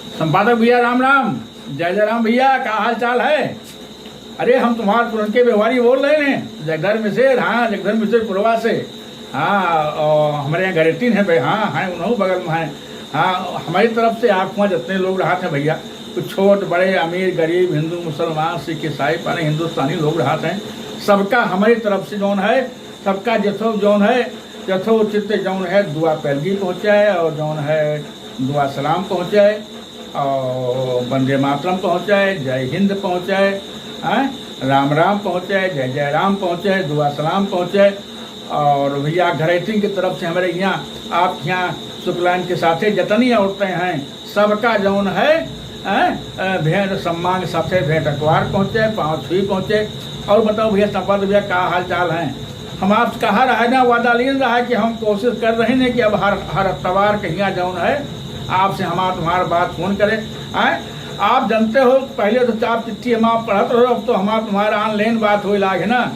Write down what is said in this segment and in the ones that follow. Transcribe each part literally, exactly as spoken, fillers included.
संपादक भैया राम राम। जय जय राम भैया, का हाल चाल है? अरे, हम तुम्हार पुरनके व्यवहारी बोल रहे हैं, जगधर मिसेर, हाँ, जगधर मिसेर पुरवा से। हाँ, और हमरे यहाँ गरेटिन है भाई, हाँ, हैं, उनहू बगल में हैं। हाँ, हमारी तरफ से आप वहाँ जितने लोग रहत हैं भैया, कुछ छोट बड़े, अमीर गरीब, हिंदू मुसलमान, सिख ईसाई, पानी हिंदुस्तानी लोग रहत हैं, सबका हमारी तरफ से जौन है, सबका जथो जौन है, यथोचित जौन है दुआ पैलगी पहुँचाए और जौन है दुआ सलाम पहुँचाए और वंदे मातरम पहुँचाए, जय हिंद पहुँचाए, हैं, राम राम पहुँचाए, जय जय राम पहुँचाए, दुआ सलाम पहुँचाए। और भैया घरैतिन की तरफ से हमारे यहाँ, आप यहाँ शुक्लाइन के साथे जितनी औरतें हैं, सबका जौन है, हैं, अ, भेंट सम्मान के साथे भेंट अकवार पहुँचे, पाँव छुई पहुँचे। और बताओ भैया, संपादक भैया, का हाल चाल है? हम आपसे कहा रहा है ना, वादा लीन रहा है कि हम कोशिश कर रहे हैं कि अब हर, हर अतवार कहिया जौन है, आपसे हमार तुम्हार बात फोन करे, हैं? आप जानते हो, पहले तो आप चिट्ठी हम आप पढ़त रहो, अब तो हमार तुम्हार online बात होए लाग है ना।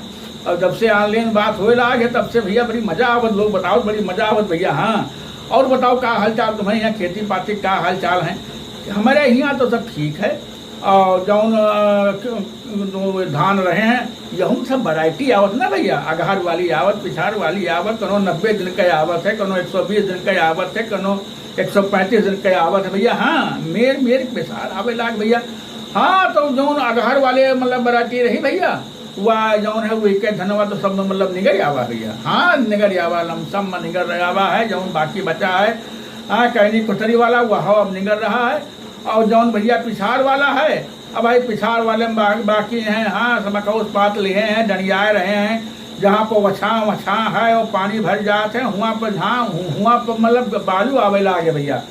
और जब से online बात होए लाग है, तब से भैया बड़ी मजा आवत, लोग बताओ, बड़ी मजा आवत भैया। हाँ, और बताओ, का हाल चाल तुम्हारे यहाँ, खेती पाती का हाल चाल है? हमारे यहाँ तो सब ठीक है। और जौन, अ, क-, जो धान रहे हैं, यहू सब variety आवत ना भैया, अगहर वाली आवत, पिछार वाली आवत, कोनो नब्बे दिन का आवत है, कोनो एक सौ बीस दिन का आवत है, कोनो एक सौ पैंतीस दिन का आवत है भैया। हाँ, मेर, मेर पिछार आवे लाग भैया। हाँ, तो जौन अगहर वाले मतलब variety रही भैया, वह जौन है, वही के धनवा तो सब में मतलब निगर आवा भैया। हाँ, निगर आवा, लमसम में निगर आवा है, जौन बाकी बचा है, हाँ, कहनी कोठरी वाला, वह अब निगर रहा है। और जौन भैया पिछाड़ वाला है, अब भाई पिछाड़ वाले में बा-, बाकी हैं, हाँ, सब अकौस पात लिहे हैं, डंडियाए रहे हैं, जहाँ पर वछा वछा है और पानी भर जात है, हुआं पर झां, हु-, हुआं पर मतलब बालू आवे लागे भैया।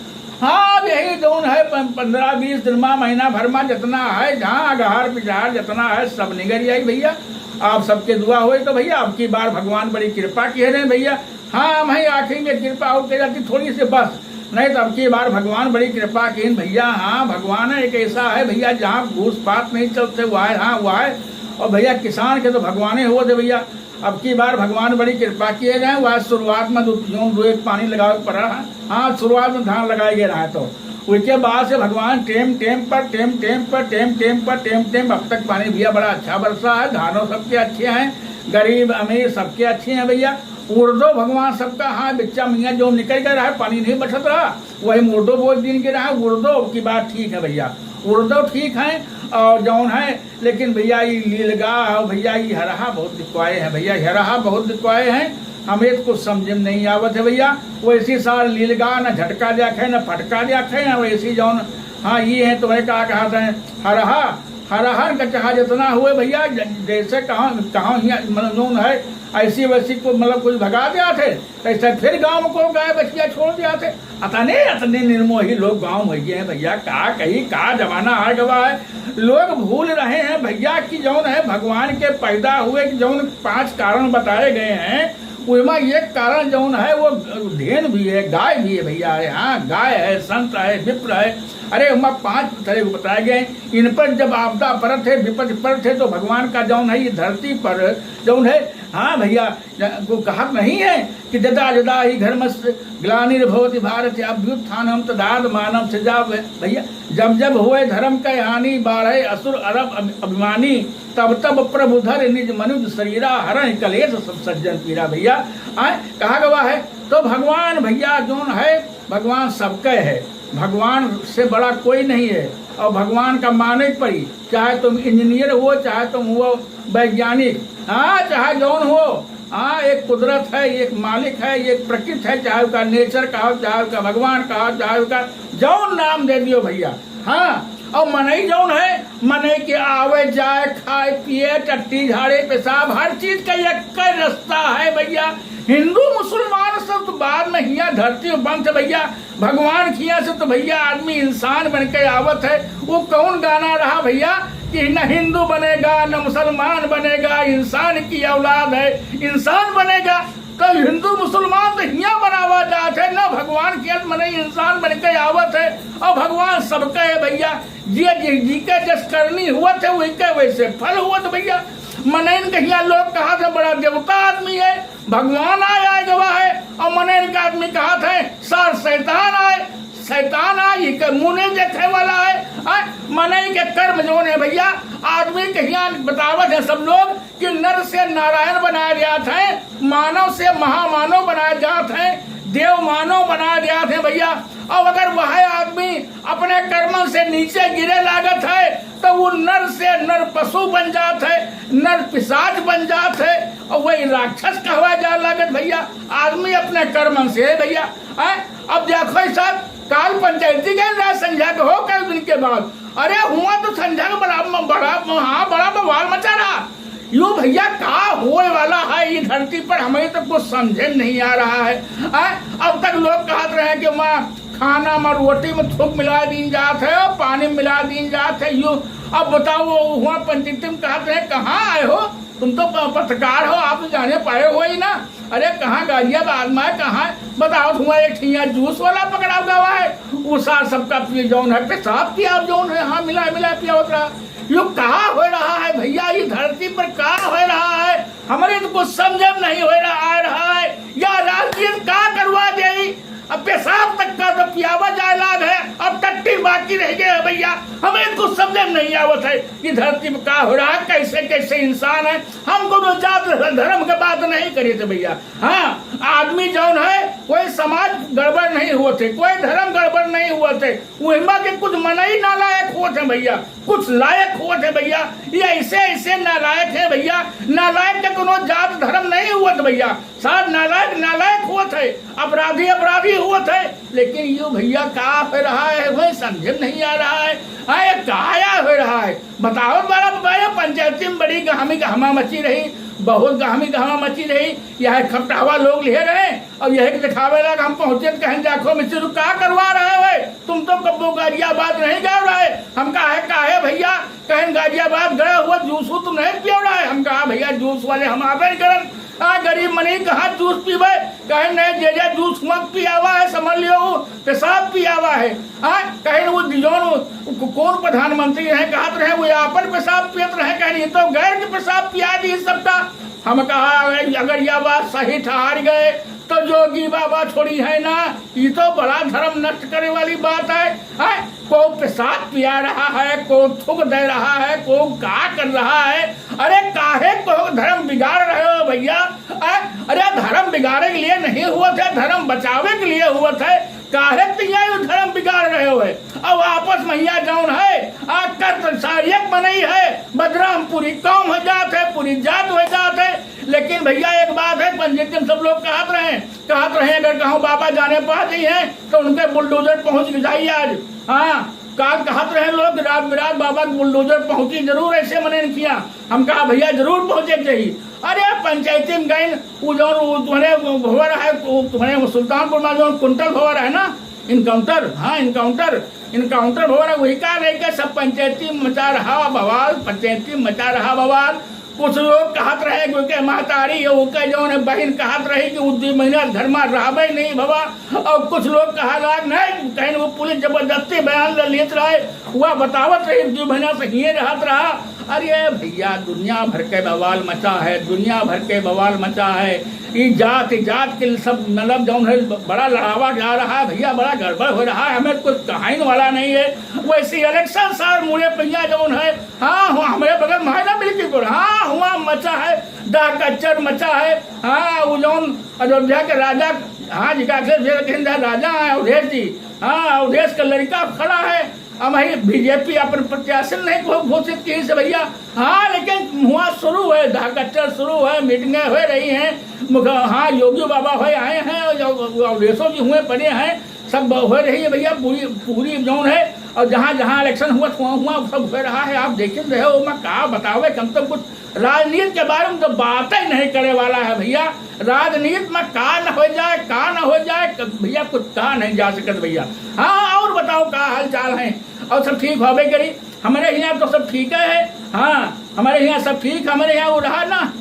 हाँ, अब यही जौन है प-, पन्द्रह बीस दिन मा, महीना भर मा जितना है, जहाँ अगहार पिछाड़ जितना है, सब निगरी आई भैया। आप सबके दुआ होई तो भैया, अब की बार भगवान बड़ी कृपा किहे रहे भैया। हाँ, हम ही आखिरी में कृपा हो के जाती थोड़ी सी बस, नहीं तो अब की बार भगवान बड़ी कृपा किहिन भैया। हाँ, भगवान एक ऐसा है भैया, जहाँ घूस पात नहीं चलते, वह है, हाँ, वह है। और भैया, किसान के तो भगवाने होत है भैया। अब की बार भगवान बड़ी कृपा किहे रहे, वह शुरुआत में दो, जौन दो एक पानी लगावे के पड़ा है। हाँ, शुरुआत में धान लगाए गए रहे तो उसके बाद से भगवान टेम टेम पर, टेम टेम पर, टेम टेम पर, टेम टेम, अब तक पानी भैया बड़ा अच्छा बरसा है, धानों सबके अच्छे हैं, गरीब अमीर सबके अच्छे हैं भैया। उर्दो भगवान सबका, हाँ, बिच्चा मियाँ जो निकल गए रहा, पानी नहीं बचत रहा, वही मुर्दो बोल दिन के रहा, उर्दो की बात ठीक है भैया, उर्दो ठीक है। और जौन है, लेकिन भैया, ये लीलगा और भैया, ये हरहा बहुत दिखवाए हैं भैया, हरहा बहुत दिखवाए हैं। हमें तो कुछ समझ में नहीं आवत है भैया। वैसी सार लीलगा न झटका द्या खे, न फटका द्या खे, न वैसी जौन, हाँ, ये है तो है, का कहा था, हरहा, हरहर का चाहा जितना हुए भैया, ज-, जैसे कहाँ, कहाँ हिया, मतलब, जौन है, ऐसी वैसी को, मतलब, कुछ भगा द्या थे, ऐसे फिर गाँव को गाय बछिया छोड़ द्या थे। अतने, अतने निर्मोही लोग गाँव में गए हैं भैया, का कही, का जमाना आ गवा है। लोग भूल रहे हैं भैया कि जौन है, भगवान के पैदा हुए कि जौन पांच कारण बताए गए हैं, उनमें एक कारण जौन है, वो धेनु भी है, गाय भी है भैया, है, हाँ, गाय है, संत है, विप्र है। अरे, उनमें पांच तरह के बताए गए हैं। इन पर जब आपदा परत है, विपद परत है, तो भगवान का जौन है, ये धरती पर जौन है, हाँ भैया, ज-, वो कहत नहीं है कि "यदा यदा ही धर्मस्य ग्लानिर्भवति भारत, अभ्युत्थानम तदात्मानम सृजाम्यहम्।" भैया, जब जब होए धर्म के हानि, बाढ़े असुर अरब अभि-, अभिमानी, तब तब प्रभु धरि निज मनुज शरीरा, हरहि कलेश सब सज्जन पीरा। भैया, आए, कहा गवा है, तो भगवान भैया जौन है, भगवान सबके है, भगवान से बड़ा कोई नहीं है। और भगवान का माने के पड़ी, चाहे तुम इंजीनियर हो, चाहे तुम हो वैज्ञानिक, हाँ, चाहे जौन हो, हाँ, एक कुदरत है, एक मालिक है, एक प्रकृति है, चाहे उसका नेचर कहो, चाहे उसका भगवान कहो, चाहे उसका जौन नाम दे दियो भैया। हाँ, और मनई जौन है, मनई के आवे जाए, खाए पिए, टट्टी झाड़े पेशाब, हर चीज का एक रास्ता है भैया। हिंदू मुसलमान सब तो बाद में हिया धरती में बंद है भैया। भगवान खिया से तो भैया आदमी इंसान बन के आवत है। वो कौन गाना रहा भैया कि "न हिंदू बनेगा, न मुसलमान बनेगा, इंसान की औलाद है, इंसान बनेगा"? तो हिंदू मुसलमान तो हिया बनावा जात है, न भगवान खिया से मनई इंसान बन के आवत है। और भगवान सबके है भैया, जे जी, जी के जस करनी हुआ थे, वही के वैसे फल हुआ थे भैया। मनइन के हिया लोग कहा थे बड़ा देवता आदमी है, भगवान आए, आए गवा है, और मनइन का आदमी कहा थे सार शैतान आए। शैतान आई के मुँह नहीं देखे वाला है। हाँ, मनई के कर्म जौन है भैया, आदमी के हियाँ बतावत है सब लोग कि नर से नारायण बनाए जात है, मानव से महामानव बनाए जात है, देव मानव बनाए जात है भैया। और अगर वह आदमी अपने कर्मन से नीचे गिरे लागत है, तो वो नर से नर पशु बन जात है, नर पिशाच बन जात है, और वही राक्षस कहवा जा लागत भैया। आदमी अपने कर्मन से है भैया। हैं? अब देखो ई सब, काल पंचायती गए रहा संझा के हो कई दिन के बाद। अरे हुआ तो संझा के बड़ा, बड़ा, हाँ, बड़ा बवाल मचा रहा। यो भैया का होए वाला है ये धरती पर, हमें तो कुछ समझे में नहीं आ रहा है। हैं? अब तक लोग कहत रहे कि माँ खाना में रोटी में थूक मिला दीन जात है और पानी में मिला दीन जात है। यो अब बताओ, वो हुआ पंचायती में कहत रहे, कहाँ आए हो तुम? तो प-, पत्रकार हो, आप तो जाने पाए हो ही ना। अरे कहाँ गाजियाबाद में है, कहाँ बताओ, हुआ एक ठिया जूस वाला पकड़ा हुआ है, वो सार सबका पी-, जौन है पेशाब पियाव जौन है, हाँ मिला मिला पियावत रहा। यो का हो रहा है भैया, ये धरती पर का हो रहा है? हमरे तो कुछ समझे में नहीं हो रहा, आ रहा है। या राजनीति का करवा दे, अब पेशाब तक का तो पियावा जाए लाग है, अब टट्टी बाकी रह गए है भैया। हमें तो कुछ समझे में नहीं आवत है, ये धरती में का हो रहा है, कैसे कैसे इंसान है। हम कोनो जात धर्म के बात नहीं करी थे भैया। हाँ, आदमी जौन है, कोई समाज गड़बड़ नहीं हुआ थे, कोई धर्म गड़बड़ नहीं हुआ थे, उहिमा के कुछ मनई नालायक हुआ थे भैया, कुछ लायक हुआ थे भैया। ये ऐसे ऐसे नालायक है भैया, नालायक के कोनो जात धर्म नहीं हुआ थे भैया। साथ नालायक नालायक हुआ थे, अपराधी अपराधी हुआ थे, लेकिन यो भैया का हो रहा है, वही समझे में नहीं आ रहा है। हाँ, ये काया हो रहा है, बताओ बड़ा बाबा, ये पंचायती में बड़ी गहमी गहमा मची रही, बहुत गहमी गहमा मची रही। यह खपटावा लोग लिहे रहे और यह के दिखावे ला कि हम पहुंचे तो कहें, "देखो मिस्त्री, तू का करवा रहे हो? तुम तो कब्बो गाजियाबाद नहीं गए रहे।" हम कहा है, "काहे भैया?" कहें, "गाजियाबाद गए हुए जूस वूस तुम नहीं पियो रहे?" हम कहा, "भैया जूस वाले हम आवे नहीं करन।" हाँ, गरीब मनई कहाँ जूस पीबे? कहे, "नहीं, जे जे जूस हुआ पियावा है, समझ लियो, वो पेशाब पियावा है।" हाँ, कहे, "वो जौन, वो को-, कौन प्रधानमंत्री रहे, कहत रहे, वो आपन पेशाब पियत रहे।" कहे, "ये तो गैर के पेशाब पिया दी सबका।" हम कहा, "अगर, अगर यह बात सही ठहर गए, तो जोगी बाबा छोड़ी है ना, ये तो बड़ा धर्म नष्ट करे वाली बात है।" हैं? को पेशाब पिया रहा है, को थूक दे रहा है, को का कर रहा है। अरे काहे को धर्म बिगाड़ रहे हो भैया? हैं? अरे धर्म बिगाड़े के लिए नहीं हुआ थे, धर्म बचावे के लिए हुआ थे। काहे तिया यू धर्म बिगाड़ रहे हो है? अब आपस में हिया जौन है, आ, कर्त सारियक मनई है, बदनाम पूरी कौम हो जात है, पूरी जात हो जात है। लेकिन भैया एक बात है, पंचायती में सब लोग कहत रहे, कहत रहे, अगर कहूँ बाबा जाने पा जाई हैं, तो उनके बुलडोजर पहुँच के जाई आज। हाँ, काल कहत रहे लोग, रात बिरात बाबा के बुलडोजर पहुँची जरूर, ऐसे मने किया। हम कहा, "भैया, जरूर पहुँचे के चाहिए।" अरे, पंचायती में गइन, वो जौन, वो तुम्हारे भवर है, वो तुम्हारे वो सुल्तानपुर में जौन कुंटल भवर है ना, एनकाउंटर, हाँ, एनकाउंटर, एनकाउंटर भवर है, वही का रह के सब पंचायती में मचा रहा बवाल, पंचायती में मचा रहा बवाल। कुछ लोग कहत रहे कि उनके महतारी या उनके जौन है बहिन कहत रही कि उ दुइ महीना घर में रहबे नहीं भवा। और कुछ लोग कहा ला, "नहीं," कहीं वो पुलिस जबरदस्ती बयान ले लेत रहे, वह बतावत रही, "दुइ महीना से हिये रहत रहा।" अरे भैया, दुनिया भर के बवाल मचा है, दुनिया भर के बवाल मचा है। ई जात, ई जात के सब मतलब जौन है बड़ा लड़ावा जा रहा है भैया, बड़ा गड़बड़ हो रहा है, हमें कुछ कहाइन वाला नहीं है। वैसे इलेक्शन सार मुड़े भैया जौन है, हाँ, हुआ हमरे बगल में है ना बिल्कुल, हाँ, हुआ मचा है, दह कच्चर मचा है। हाँ, वो जौन अयोध्या के राजा, हाँ, जी का अखिलेश भैया के राजा है अवधेश जी, हाँ, अवधेश का लड़का खड़ा है। अब वही बीजेपी अपन प्रत्याशी नहीं घो-, घोषित की से भैया। हाँ, लेकिन हुआ शुरू है, दह कच्चर शुरू है, मीटिंगें हो रही हैं, मुख-, हाँ, योगी बाबा हो आए हैं और यो-, अवधेशो जी हुए पड़े हैं, सब हो रही है भैया, पूरी, पूरी जौन है। और जहाँ जहाँ इलेक्शन हुआ, हुआ, हुआ, सब हो रहा है, आप देख रहे हो। मैं का बतावे, कम से कम कुछ राजनीति के बारे में तो बात ही नहीं करे वाला है भैया। राजनीति में का न हो जाए, का न हो जाए, क-, भैया कुछ कहा नहीं जा सकत भैया। हाँ, और बताओ का हाल चाल है? और सब ठीक होबे करी? हमारे यहाँ तो सब ठीक है। हाँ, हमारे यहाँ सब ठीक, हमारे यहाँ वो रहा ना,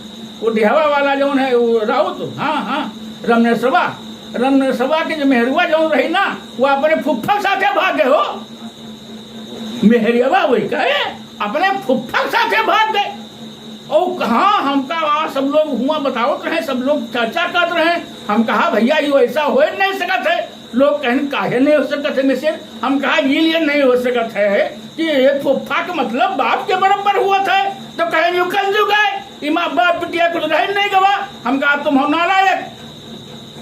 वो डिहवा वाला जौन है, वो राउत, हाँ, हाँ, रमनेशवा, रमनेशवा के जो मेहरुआ जौन रही ना, वो अपने फुफ्फा के साथे भाग गए हो। मेहरियवा वही कहे, अपने फुफ्फा के साथे भाग गए। और कहाँ हमका वहाँ सब लोग हुआ बतावत रहे, सब लोग चर्चा करत रहे। हम कहा, "भैया, यो ऐसा हो नहीं सकत है।" लोग कहेन, "काहे नहीं हो सकत है मिसिर?" हम कहा, "ये लिए नहीं हो सकत है कि ये फुफ्फा का मतलब बाप के बराबर हुआ था।" तो कहेन, "यू कलजुग है, इमा बाप बिटिया कुछ रह नहीं गवा।" हम कहा, "तुम हो नालायक।"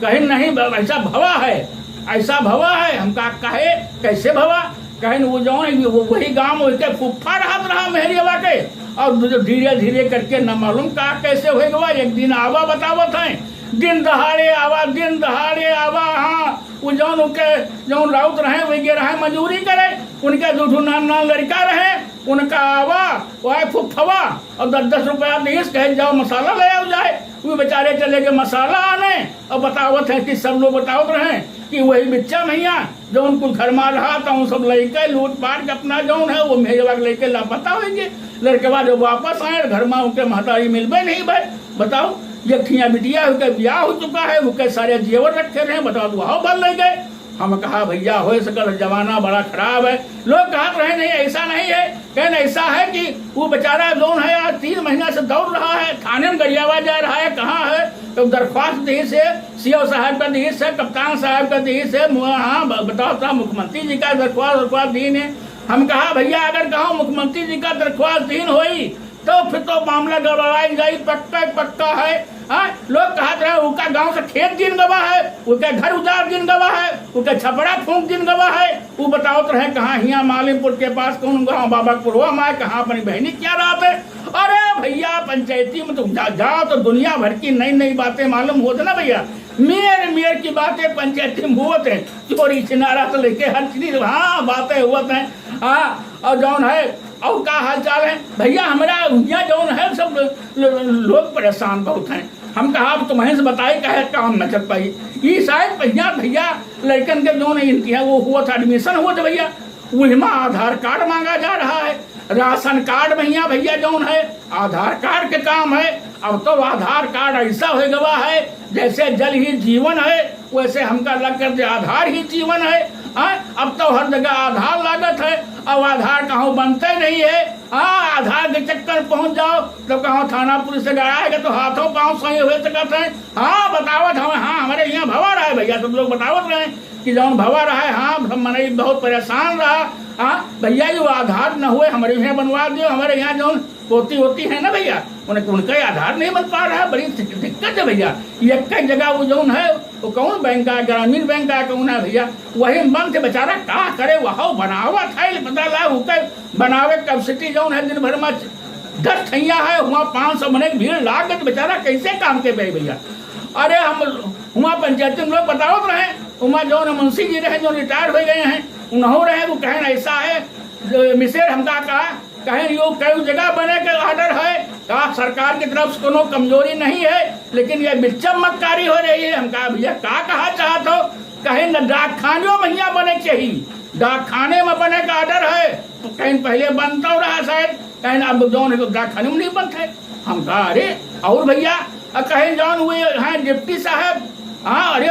कहेन, "नहीं बाप, ऐसा भवा है, ऐसा भवा है।" हम कहा, "काहे, कैसे भवा?" कहेन, "वो जौन है, वो वही गाँव, वही के फुफ्फा रहत रहा मेहरियवा के, और जो धीरे धीरे करके न मालूम का कैसे हो गवा।" एक दिन आवा बतावत हैं, दिन दहाड़े आवा, दिन दहाड़े आवा, हाँ, वो जौन उनके, जौन राउत रहे, वही गे रहे मजूरी करे, उनके दू ठो नान नान लड़का रहे, उनका आवा, वह फुफ्फवा, और दस दस रुपया दीस, कहे, "जाओ मसाला ले आओ जाए।" वो बेचारे चले गए मसाला आने, और बतावत हैं कि सब लोग बतावत रहे कि वही बिच्चा भैया जौन कुल घर मा रहा, तौन सब लइके लूट पाट के अपना जौन है, वो मेहरवा के लइके लापता होइ गए। लड़कवा जब वापस आए, घर मा उनके महतारी मिलबे नहीं भए। बताओ, एक ठिया बिटिया, उनके ब्याह हो चुका है, उनके सारे जेवर रखे रहे, बताओ, तो वह भल ले गए। हम कहा, "भैया, हो सकल जमाना बड़ा खराब है।" लोग कहत रहे, "नहीं, ऐसा नहीं है।" कहेन, "ऐसा है कि वो बेचारा जौन है, आज तीन महीना से दौड़ रहा है, थाने में गरियावा जा रहा है, कहाँ है?" तो दरख्वास्त दी से, सीओ साहब का दी से, कप्तान साहब का दी से, मु-, हाँ, ब-, बताओ, तो मुख्यमंत्री जी का दरख्वास्त, दरख्वास्त दी ने। हम कहा, "भैया, अगर कहो मुख्यमंत्री जी का दरख्वास्त दीन होई, तो फिर तो मामला गड़बड़ाई जाई, पक्का, पक्का है।" हाँ, लोग कहत रहे, "उनका गाँव से खेत दीन गवा है, उनका घर उजाड़ दीन गवा है, उनका छपरा फूंक दीन गवा है।" वो बतावत रहे, "कहाँ हियाँ मालिमपुर के पास कौन गाँव, बाबा पुरवा माय, कहाँ अपनी बहनी क्या रात है?" अरे भैया, पंचायती में तुम जा, जाओ तो दुनिया भर की नई नई बातें मालूम होत ना भैया। मेर मेर की बातें पंचायती में होत हैं, चोरी छिनारा से लेके हर चीज, हाँ, बातें होत हैं। हाँ, और जौन है, और का हाल चाल है भैया? हमरा हियाँ जौन है, सब लो-, लो-, लोग परेशान बहुत हैं। हम कहा, "अब तुम्हें से बताई, काहे काम न चल पाई?" ई शायद भैया, भैया, लड़कन के जौन इनकी है, वो हुआ था, admission हुआ था भैया, वही में आधार कार्ड मांगा जा रहा है, राशन कार्ड भैया, भैया जौन है, आधार कार्ड के काम है। अब तो आधार कार्ड ऐसा हो गवा है, जैसे जल ही जीवन है, वैसे हमका लग कर जे आधार ही जीवन है। हाँ, अब तो हर जगह आधार लागत है, अब आधार कहूँ बनते नहीं है। हाँ, आधार के चक्कर पहुँच जाओ तो कहूँ थाना पुलिस से गड़ा है तो हाथों पाँव सही हो सकत है। हाँ, बतावत हमें, हाँ, हमारे यहाँ भवा रहा है भैया, सब लोग बतावत रहे कि जौन भवा रहा है, हाँ, सब मनई बहुत परेशान रहा। हाँ भैया, ये आधार न हुए, हमारे यहाँ बनवा दियो, हमारे यहाँ जौन पोती होती है ना भैया, उनके, उनका आधार नहीं बन पा रहा है, बड़ी दिक्कत है भैया। ये एक जगह वो जौन है, वो कौन बैंक का, ग्रामीण बैंक का कौन है भैया, वही में बंद है बेचारा, का करे, वह बनावत है, पता ला, उके बनावे capacity जौन है, दिन भर में दस ठैया है, वहाँ पाँच सौ मने भीड़ लाग गए, तो बेचारा कैसे काम के पाई भैया? अरे हम वहाँ पंचायती में लोग बतावत रहे, वहाँ जौन मुंशी जी रहे, जो retire हो गए हैं, उन्हों रहे, वो कहें ऐसा है, मिसेर हमका कहा, कहें यो कई जगह बने के order है, का सरकार की तरफ से कोनो कमजोरी नहीं है, लेकिन ये बिच्चम मक्कारी हो रही है। हम कहा, "भैया, का कहा चाहत हो?" कहें, "न डाकखानों में हियाँ बने के चाहिए, डाकखाने में बने का order है।" तो कहें, "पहले बनता रहा शायद।" कहें, "अब जौन है तो डाकखाने में नहीं बनते।" हम कहा, "अरे, और भैया?" और कहें, "जौन हुए हैं डिप्टी साहब, हाँ, अरे,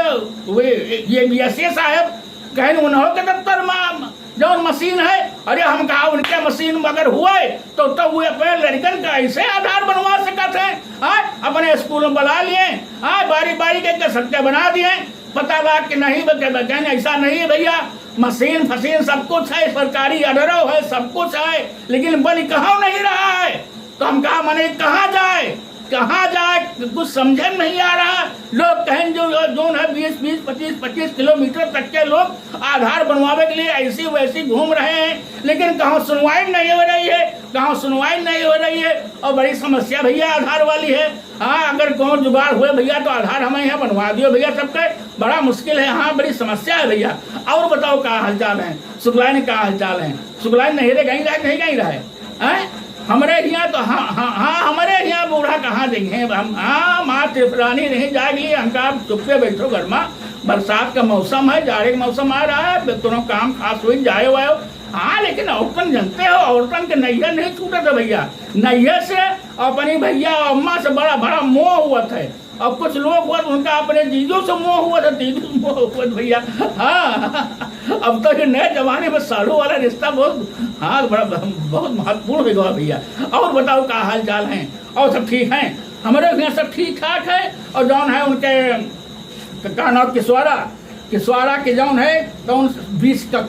वे ये बीएसए साहब, कहें, उन्हों के दफ्तर में जौन मशीन है।" अरे हम कहा, "उनके मशीन अगर हुए तो, तो वो अपने लड़कन का ऐसे आधार बनवा सकत हैं, हाँ, अपने स्कूल में बुला लिए, हाँ, बारी बारी के, के सबके बना दिए।" पता लगा कि नहीं, बे-, बे-, बे-, ऐसा नहीं है भैया, मशीन फशीन सब कुछ है, सरकारी order है, सब कुछ है, लेकिन बन कहाँ नहीं रहा है। तो हम कहा, "मने कहाँ जाए, कहाँ जाए, कुछ समझे में नहीं आ रहा।" लोग कहें जो, जो, जौन है बीस, बीस, पच्चीस, पच्चीस किलोमीटर तक के लोग आधार बनवावे के लिए ऐसी वैसी घूम रहे हैं, लेकिन कहाँ सुनवाई नहीं हो रही है, कहाँ सुनवाई नहीं हो रही है। और बड़ी समस्या भैया आधार वाली है। हाँ, अगर कौन जुगाड़ हुए भैया तो आधार हमें यहाँ बनवा दियो भैया सबके, बड़ा मुश्किल है। हाँ, बड़ी समस्या है भैया। और बताओ का हालचाल है, सुखलाइन का हालचाल है, सुखलाइन नहीं रहे, कहीं रहे, नहीं कहीं रहे। हैं? हमरे हियाँ तो हाँ, हाँ, हाँ, हमरे हियाँ बूढ़ा कहाँ देंगे? हम, हाँ, माँ त्रिपुरानी नहीं जाएगी, हमका आप चुप्पे बैठो घर में। बरसात का मौसम है, जाड़े का मौसम आ रहा है, बे-, दोनों काम खास हुई जाए वायो। हाँ, लेकिन औरतन जानते हो, औरतन के नैहर नहीं छूटत है भैया। नैहर से अपनी भैया अम्मा से बड़ा, बड़ा मोह हुआ था। और कुछ लोग हुआ तो उनका अपने जीजों से मोह हुआ था, जीजों से मोह हुआ था भैया। हाँ, अब तो ये नए जमाने में साढ़ू वाला रिश्ता बहुत, हाँ, बड़ा, बहुत महत्वपूर्ण हो गया भैया। और बताओ का हाल चाल है? और सब ठीक है? हमारे यहाँ सब ठीक ठाक है। और जौन है उनके क-, का नाम किसवारा, किसवाड़ा के जौन है, तौन बीस का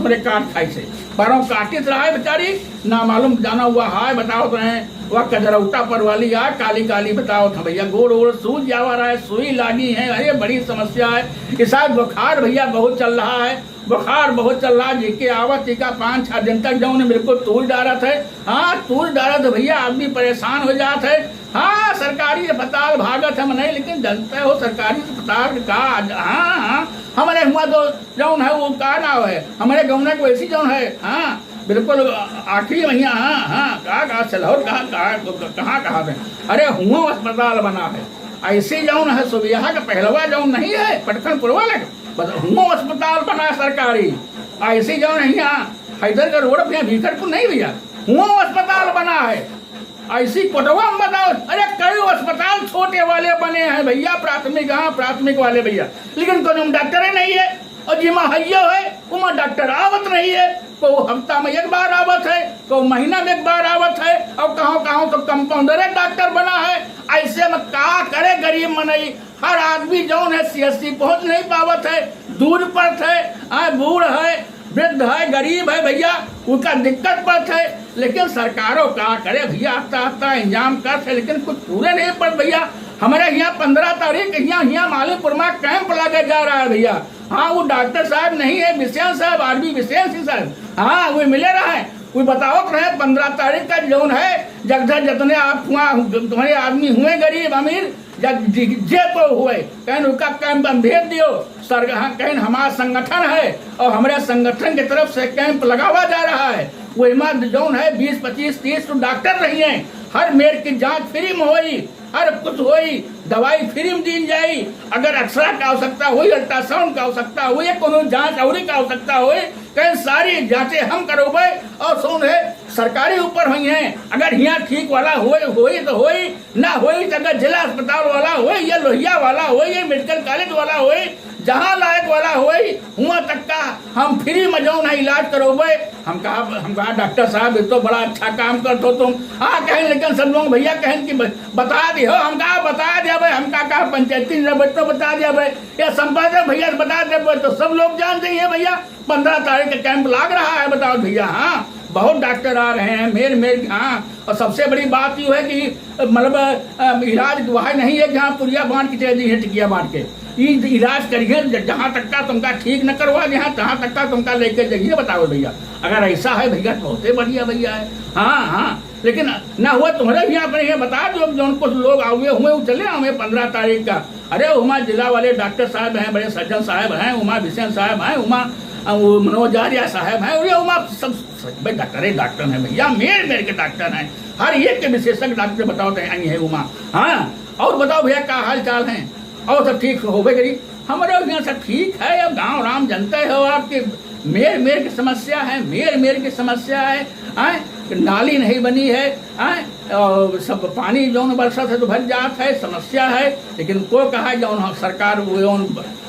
थोड़े काट खाई से, बारह काटित रहा है बेचारी, ना मालूम जाना हुआ है, बतावत रहे, वह कजरौटा पर वाली आ, काली काली बतावत है भैया, गोड़ ओड़ सूज जावा रहा है, सुई लागी है, अरे बड़ी समस्या है। ये शायद बुखार भैया बहुत चल रहा है, बुखार बहुत चल रहा है, जी के आवत जी का पाँच छह दिन तक जौन है बिल्कुल तूर डारत है। हाँ, तूर डारत है भैया, आदमी परेशान हो जात है। हाँ, सरकारी अस्पताल भागत हम नहीं, लेकिन जनते हो सरकारी अस्पताल का, हाँ, हाँ, हमारे हुआ तो जौन है वो का नाव है, हमारे गौना के वैसी जौन है, हाँ, बिल्कुल आखिरी महीना, हाँ, हाँ, का, का, सिलौर का, का, कहाँ, कहाँ पे? अरे, हुआ अस्पताल बना है, ऐसी जौन है सुविधा का पहलवा जौन नहीं है, पटखन पुरवा लगे, बस हुआ अस्पताल बना है सरकारी, ऐसी जौन है यहाँ हैदर का रोड पे भीखरपुर नहीं भैया, हुआ अस्पताल बना है। ऐसी कोटवा में बताओ, अरे कई अस्पताल छोटे वाले बने हैं भैया, प्राथमिक, हाँ, प्राथमिक वाले भैया, लेकिन कोनो में डॉक्टर ही नहीं है। और जिमा हइयो है, उमा डॉक्टर आवत नहीं है, को हफ्ता में एक बार आवत है, को महीना में एक बार आवत है, और कहाँ कहाँ तो कंपाउंडर डॉक्टर बना है। ऐसे में का करे गरीब मनई? हर आदमी जौन है सीएससी पहुँच नहीं पावत है, दूर पड़त है, आ, बूढ़ है, वृद्ध है, गरीब है भैया, उनका दिक्कत पड़त है। लेकिन सरकारों का करे भैया, हफ्ता हफ्ता इंतजाम करत है, लेकिन कुछ पूरे नहीं पड़त भैया। हमारे यहाँ पन्द्रह तारीख यहाँ, यहाँ मालीपुर में कैंप लागे जा रहा है भैया। हाँ, वो डॉक्टर साहब नहीं है, बिसेन साहब, आरबी बिसेन सिंह साहब, हाँ, वो मिले रहे, वो बतावत रहे, पन्द्रह तारीख का जौन है, जगह जतने आप हुआ, तुम्हारे आदमी हुए गरीब अमीर, या जि-, जे को हुए, कहेन उनका कैंप में भेज दियो। सर, हाँ, कहेन हमारा संगठन है और हमारे संगठन की तरफ से कैंप लगावा जा रहा है। वही में जौन है, बीस, पच्चीस, तीस तो डॉक्टर रही हैं। हर मेर की जांच फ्री में होई, हर कुछ होई, दवाई फ्री में दीन जाई। अगर एक्सरे का आवश्यकता होई, अल्ट्रासाउंड का आवश्यकता होई, कोनो जांच औरी का आवश्यकता होई, कहेन सारी जांचें हम करोबे और सुन है सरकारी ऊपर हुई हैं। अगर हियाँ ठीक वाला होई, होई तो होई, ना होई तो अगर जिला अस्पताल वाला होई या लोहिया वाला होई या मेडिकल कॉलेज वाला होई, जहाँ लायक वाला होई, हुआ तक का हम फ्री में जौन है इलाज करोबे। हम कहा, हम कहा, "डॉक्टर साहब, ये तो बड़ा अच्छा काम करत हो तुम।" हाँ, कहेन, लेकिन सब लोग भैया कहेन कि ब-, बता दियो। हम कहा, "बता दिया भाई, हम का कहा पंचायती नहीं रहे, तो बता दिया भाई, या संपादक भैया से बता दे भाई, तो सब लोग जान जाइए भैया।" पन्द्रह तारीख का कैंप लाग रहा है, बताओ भैया। हाँ, बहुत डॉक्टर आ रहे हैं, मेर मेर, हाँ। और सबसे बड़ी बात ये है कि, मतलब, अ, इलाज वह नहीं है जहाँ पुरिया बांध के चले दी है, टिकिया बांध के। ई इलाज करिए, ज-, जहाँ तक का तुमका ठीक न करवा, जहाँ, जहाँ तक का तुमका लेके जाइए, बताओ भैया। अगर ऐसा है भैया, तो बहुते बढ़िया भैया है। हाँ, हाँ, लेकिन ना हुआ तुम्हारे भी यहाँ पर, ये बता दो, जो कुछ लोग आवे हुए, वो चले आवे पन्द्रह तारीख का। अरे, उमा जिला वाले डॉक्टर साहब हैं, बड़े सर्जन साहब हैं, उमा बिसेन साहब हैं, उमा, अ, वो मनोज आर्या साहब हैं, और ये उमा सब, सब भाई डॉक्टर ही डॉक्टर हैं भैया, मेर मेर के डॉक्टर हैं, हर एक के विशेषज्ञ डॉक्टर बतावत हैं, आई है उमा। हाँ, और बताओ भैया, का हाल चाल है? और सब ठीक होबे करी? हमारे यहाँ सब ठीक है। अब गाँव राम जनते हो आपके, मेर मेर की समस्या है, मेर मेर की समस्या है, हैं? नाली नहीं बनी है, हैं? और सब पानी जौन बरसत है तो भर जात है, समस्या है। लेकिन को कहा जौन सरकार वो जौन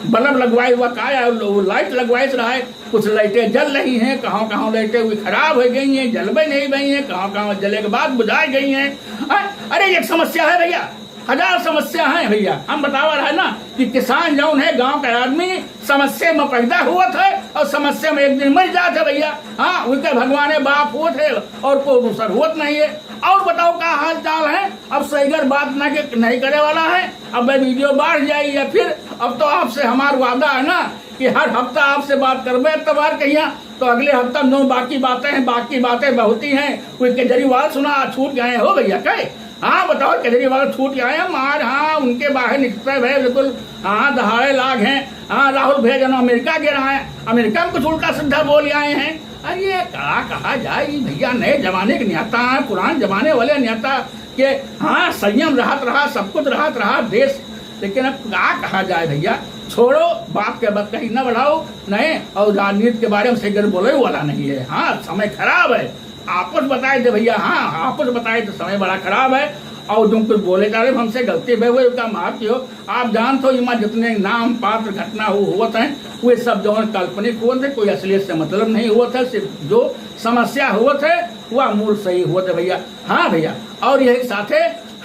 बल्ब लगवाए हुआ का है, वो लाइट लगवाए से रहा है, कुछ लाइटें जल रही हैं, कहाँ कहाँ लाइटें हुई खराब हो गई हैं, जलबे नहीं गई हैं, कहाँ कहाँ जले के बाद बुझा गई हैं। हैं? अरे एक समस्या है भैया, हजार समस्या है भैया। हम बतावा रहा है ना कि किसान जौन है, गाँव का आदमी समस्या में पैदा हुआ था और समस्या में एक दिन मर जात है भैया। हाँ, उनके भगवान बाप हुआ थे और कोई दूसर हुआ नहीं है। और बताओ का हाल चाल है? अब सहीगर बात ना के नहीं करे वाला है। अब भाई वीडियो बढ़ जाई या फिर, अब तो आपसे हमार वादा है ना कि हर हफ्ता आपसे बात करबे इतवार के यहाँ, तो अगले हफ्ता नौ बाकी बातें हैं, बाकी बातें बहुत ही हैं। कोई केजरीवाल सुना छूट गए हो भैया, कहे हाँ, बताओ, केजरीवाल छूट के आए हैं, मार, हाँ, उनके बाहर निकलते हुए बिल्कुल, हाँ, दहाड़े लाग हैं। हाँ, राहुल भैया जन अमेरिका गए रहा है, अमेरिका में कुछ उल्टा सीधा बोल आए हैं। अरे, ये का कहा जाए, ये भैया नए जमाने के नेता हैं, पुराने जमाने वाले नेता के, हाँ, संयम रहत रहा, सब कुछ रहत रहा, देश, लेकिन अब का कहा जाए भैया, छोड़ो, बात के बात कहीं ना बढ़ाओ, नहीं, और राजनीति के बारे में सही बोले वाला नहीं है। हाँ, समय खराब है, आपस बताए थे भैया, हाँ, आपस बताए थे, समय बड़ा खराब है। और तुम कुछ बोले जा रहे हो, हमसे गलती भई हुई, उसका माफ कियो। आप जानत हो, इमा जितने नाम पात्र घटना हु-, हुवत हैं, वे सब जौन काल्पनिक हुवत हैं, कोई असलियत से मतलब नहीं हुवत है, सिर्फ जो समस्या हुवत है, वह मूल सही हुवत है भैया। हाँ भैया, और यही साथे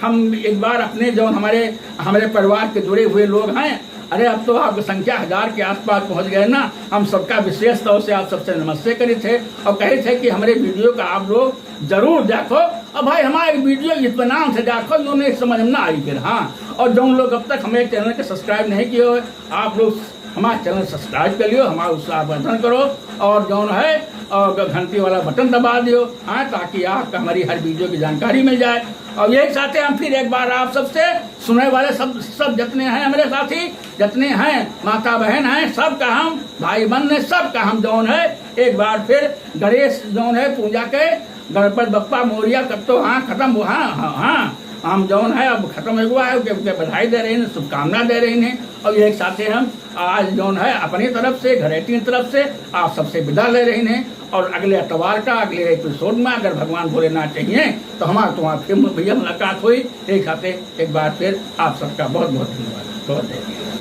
हम एक बार अपने जौन हमारे, हमारे परिवार के जुड़े हुए लोग हैं, अरे, अब तो आपकी संख्या हजार के आसपास पहुंच गए ना। हम सबका विशेष तौर से आप सबसे नमस्ते करित है और कहित है कि हमरे video का आप लोग जरूर देखो। अब भाई, हमारे video इत्मीनान से देखो, जो नहीं समझ में ना आई फिर, हाँ। और जौन लोग अब तक हमारे channel के subscribe नहीं किए हो, आप लोग हमारा channel subscribe कर लियो, हमारा उत्साहवर्धन करो। और जौन है, और घंटी वाला button दबा दियो, हाँ, ताकि आपको हमारी हर video की जानकारी मिल जाए। और यही साथे हम फिर एक बार आप सबसे सुने वाले सब, सब जितने हैं हमारे साथी, जितने हैं माता बहन हैं, सबका हम भाई बहन ने, सबका हम जौन है एक बार फिर गणेश जौन है पूजा के, गणपति बप्पा मोरिया, कब तो हाँ खत्म हो, हाँ, हाँ, हाँ, हम जौन है अब खत्म हो गया है, उनके, उनके बधाई दे रहे हैं, शुभकामना दे रहे हैं। और यही साथे हम आज जौन है अपनी तरफ से, घरेटी तरफ से आप सबसे विदा ले रहे हैं। और अगले अतवार का, अगले episode में अगर भगवान भोलेनाथ चाहिए तो हमारा तुम्हारा फिर भैया मुलाकात हुई। एक साथे एक बार फिर आप सबका बहुत बहुत धन्यवाद, बहुत धन्यवाद।